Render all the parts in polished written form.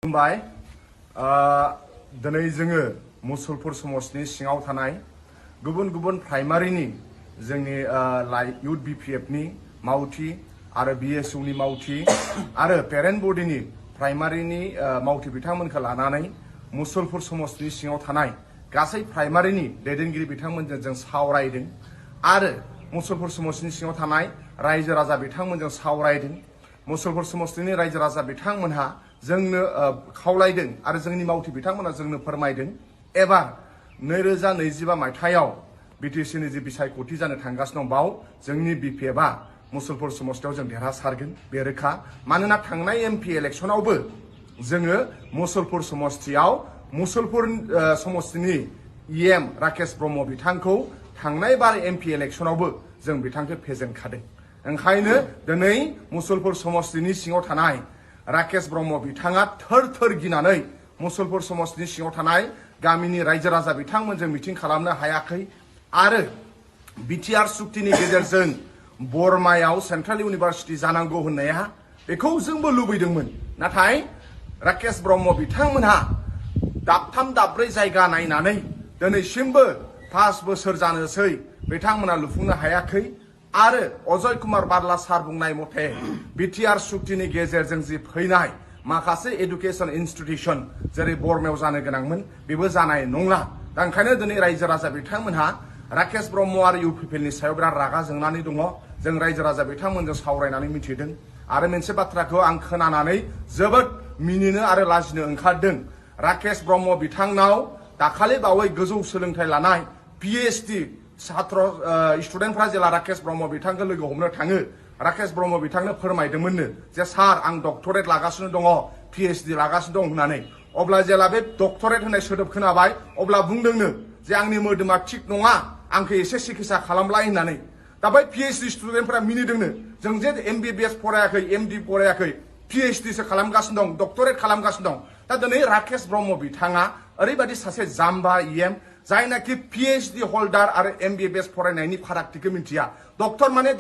खुलुमबाय दिनै जोङो मुसलपुर समाजनि सिङाव थानाय गुबुन गुबुन प्राइमारिनि जोंनि इउथ बिपिएफनि मावथि आरो बिएसइउनि मावथि आरो पेरेन्ट बडिनि प्राइमारिनि मावथि बिथांमोनखौ लानानै मुसलपुर समाजनि सिङाव थानाय गासै प्राइमारिनि दैदेनगिरि बिथांमोनजों जों सावरायदों आरो मुसलपुर समाजनि सिङाव थानाय रायजो राजा बिथांमोनजों सावरायदों। मुसलपुर समाजनि रायजो राजा बिथांमोनहा जोंनो खावलायदों आरो जोंनि मावथि बिथांमोना जोंनो फोरमायदों एबार 2025 मायथाइयाव बिटिसिनि जि बिसायख'थि जानो थांगासिनो दं बाव जोंनि बिपिएफआ मुसलपुर समाजयाव जों देरहासारगोन बे रोखा। मानोना थांनाय एमपि इलेक्सनावबो जोङो मुसलपुर समस्तियाव मुसलपुर समस्तिनि इएम राकेश ब्रह्म बिथांखौ थांनाय बार एमपि इलेक्सनावबो जों बिथांखौ फेजेनखादों। ओंखायनो दिनै मुसलपुर समस्तिनि सिङाव थानाय राकेश ब्रह्म बिथाङा थोर थोर गिनानै मुसलपुर समाजनि सिङाव थानाय गामिनि रायजो राजा बिथांमोनजों मिटिं खालामनो हायाखै आरो बिटिआर सुक्तिनि गेजेरजों बरमायाव सेन्ट्रेल इउनिभार्सिटि जानांगौ होननाया बेखौ जोंबो लुबैदोंमोन। नाथाय राकेश ब्रह्म बिथांमोनहा दाबथाम दाब्रै जायगा नायनानै दिनैसिमबो 5 बोसोर जानोसै बिथांमोना लुफुंनो हायाखै आरो अजय कुमार बारला सार बुंनाय मथे बिटिआर सुक्तिनि गेजेरजों जि फैनाय माखासे एडुकेशन इन्स्टिट्यूशन जेरै बरमायाव जानो गोनांमोन बेबो जानाय नंला। दा ओंखायनो दिनै रायजो राजा बिथांमोनहा राकेश ब्रह्म आरो इउपिपिएलनि सायाव बिराद रागा जोंनानै दङ। जों रायजो राजा बिथांमोनजों सावरायनानै मिथिदों आरो मोनसे बाथ्राखौ आं खोनानानै जोबोद मिनिनो आरो लाजिनो ओंखारदों। राकेश ब्रह्म बिथांनाव दाखालि बावै गोजौ सोलोंथाइ लानाय पिएइचडि छात्र स्टुडेन्टफ्रा जेला राकेश ब्रह्म बिथांखौ लोगो हमनो थाङो राकेश ब्रह्म बिथांनो फोरमायदोंमोननो जे सार आं डक्टरेट लागासिनो दङ पिएइचडि लागासिनो दं होननानै। अब्ला जेला बे डक्टरेट होननाय सोदोब खोनाबाय अब्ला बुंदोंनो जे आंनि मोदोमा थिग नङा आंखौ एसे सिकित्सा खालामलाय होननानै। दा बै पिएइचडि स्टुडेन्टफ्रा मिनिदोंनो जों जे एमबिबिएस फरायाखै एमडि फरायाखै पिएइचडिसो खालामगासिनो दं डक्टरेट खालामगासिनो दं। दा दिनै राकेश ब्रह्म बिथाङा ओरैबायदि सासे जाम्बा इएम जायनाखि पिएइचडि हल्डार आरो एमबिबिएस फरायनायनि फारागथिखौ मिथिया। डक्टर माने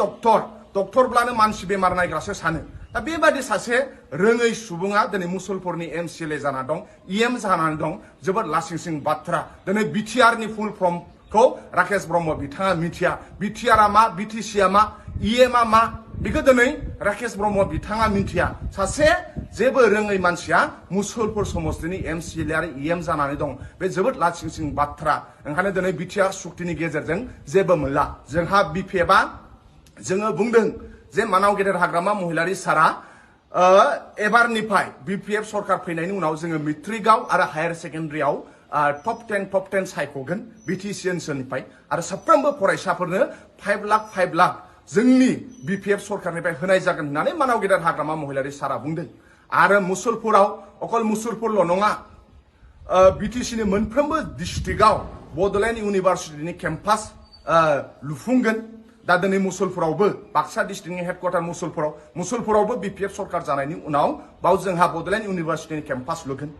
डक्टरब्लानो मानसि बेमार नायग्रासो सानो। दा बेबायदि सासे रोङै सुबुङा दिनै मुसलपुरनि एमसिएलए जाना दं इएम जानानै दं जोबोद लासिंसिं बाथ्रा। दिनै बिटिआरनि फुल फर्मखौ राकेश ब्रह्म बिथाङा मिथिया। बिटिआरआ मा बिटिसिआ मा इएमआ मा बेखौ दिनै राकेश ब्रह्म बिथाङा मिथिया। सासे जेबो रोङै मानसिया मुसलपुर समस्तिनि एमसिएलए आरो इएम जानानै दं बे जोबोद लासिंसिं बाथ्रा। ओंखायनो दिनै बिटिआर सुक्तिनि गेजेरजों जेबो मोनला। जोंहा बिपिएफआ जोङो बुंदों जे मानाव गेदेर हाग्रामा महिलारि सारा एबारनिफ्राय बिपिएफ सरकार फैनायनि उनाव जोङो मेट्रिकआव आरो हायार सेकेन्डारियाव टप 10 सायख'गोन बिटिसि ओनसोलनिफ्राय आरो साफ्रोमबो फरायसाफोरनो 5 लाख जोंनि बिपिएफ सरकारनिफ्राय होनाय जागोन होननानै मानाव गेदेर हाग्रामा महिलारि सारा बुंदों। आरो मुसलपुराव अकल मुसलपुरल' नङा बिटिसिनि मोनफ्रोमबो डिस्ट्रिक्टआव बड'लेण्ड इउनिभार्सिटिनि केम्पास लुफुंगोन। दा दिनै मुसलपुरावबो बाक्सा डिस्ट्रिक्टनि हेडक्वार्टार मुसलपुरावबो बिपिएफ सरकार जानायनि उनाव बाव जोंहा बड'लेण्ड इउनिभार्सिटिनि केम्पास लुगोन।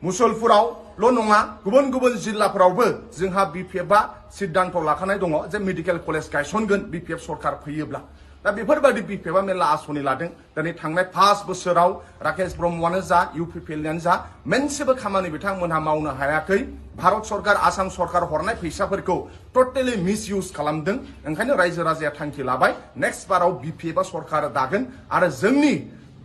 मुसलपुरावल' नङा गुबुन गुबुन जिल्लाफोरावबो जोंहा बिपिएफआ सिद्धान्त लाखानाय दङ जे मेडिकेल कलेज गायसनगोन बिपिएफ सरकार फैयोब्ला। दा बेफोरबायदि बिपिएफआ मेरला आसनि लादों। दिनै थांनाय 5 बोसोराव राकेश ब्रह्मआनो जा इउपिपिएलआनो जा मोनसेबो खामानि बिथांमोनहा मावनो हायाखै। भारत सरकार आसाम सरकार हरनाय फैसाफोरखौ टटेलि मिसइउज खालामदों। ओंखायनो रायजो राजाया थांखि लाबाय नेक्स्ट बाराव बिपिएफआ सरकार दागोन आरो जोंनि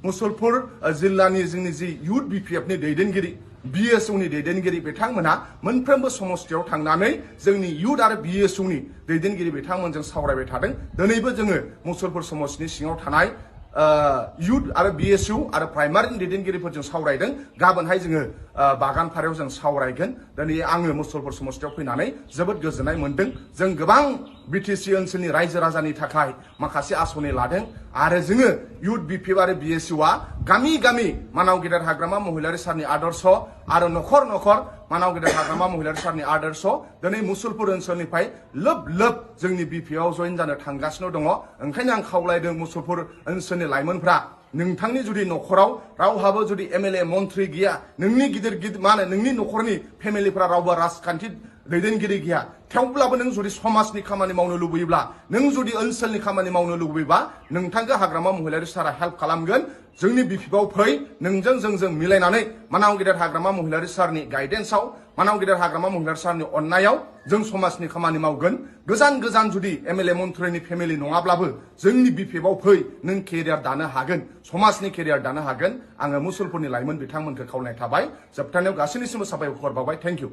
मुसलपुर जिल्लानि जोंनि जि इउथ बिपिएफनि दैदेनगिरि बिएसइउनि दैदेनगिरि बिथांमोनहा मोनफ्रोमबो समस्तियाव थांनानै जोंनि इउथ आरो बिएसइउनि दैदेनगिरि बिथांमोनजों सावरायबाय थादों। दिनैबो जोङो मुसलपुर समाजनि सिङाव थानाय इउथ आरो बिएसइउ आरो प्राइमारिनि दैदेनगिरिफोरजों सावरायदों। गाबोनहाय जोङो बागानपारायाव जों सावरायगोन। दिनै आङो मुसलपुर समस्तियाव फैनानै जोबोद गोजोननाय मोनदों। जों गोबां बिटिसि ओनसोलनि रायजो राजानि थाखाय माखासे आसनि लादों आरो जोङो इउथ बिपिएफ आरो बिएसइउआ गामि गामि मानाव गेदेर हाग्रामा महिलारि सारनि आदर्श आरो नखर नखर मानाव गेदेर हाग्रामा महिलारि सारनि आदर्श दिनै मुसलपुर ओनसोलनिफ्राय लोब जोंनि बिपिएफआव जइन जानो थांगासिनो दङ। ओंखायनो आं खावलायदों मुसलपुर ओनसोलनि लाइमोनफ्रा नोंथांनि जुदि नखराव रावहाबो जुदि एमएलए मन्थ्रि गैया नोंनि गिदिर मा होनो नोंनि नखरनि फेमिलिफ्रा रावबो राजखान्थि दैदेनगिरि गैया थेवब्लाबो नों जुदि समाजनि खामानि मावनो लुबैयोब्ला नों जुदि ओनसोलनि खामानि मावनो लुबैबा नोंथांखौ हाग्रामा महिलारि सारा हेल्प खालामगोन जोंनि बिफिबाव फै नोंजों जोंजों मिलायनानै मानाव गेदेर हाग्रामा महिलारि सारनि गाइडेन्सआव मानाव गेदेर हाग्रामा महिलारि सारनि अननायाव जों समाजनि खामानि मावगोन गोजान गोजान जुदि एमएलए मन्थ्रिनि फेमिलि नङाब्लाबो जोंनि बिफिबाव फै नों केरियार दानो हागोन समाजनि केरियार दानो हागोन आङो मुसलपुरनि लाइमोन बिथांमोनखौ खावलायनाय थाबाय जोबथारनायाव गासैनिसिमबो साबायखर बावबाय थेंक इउ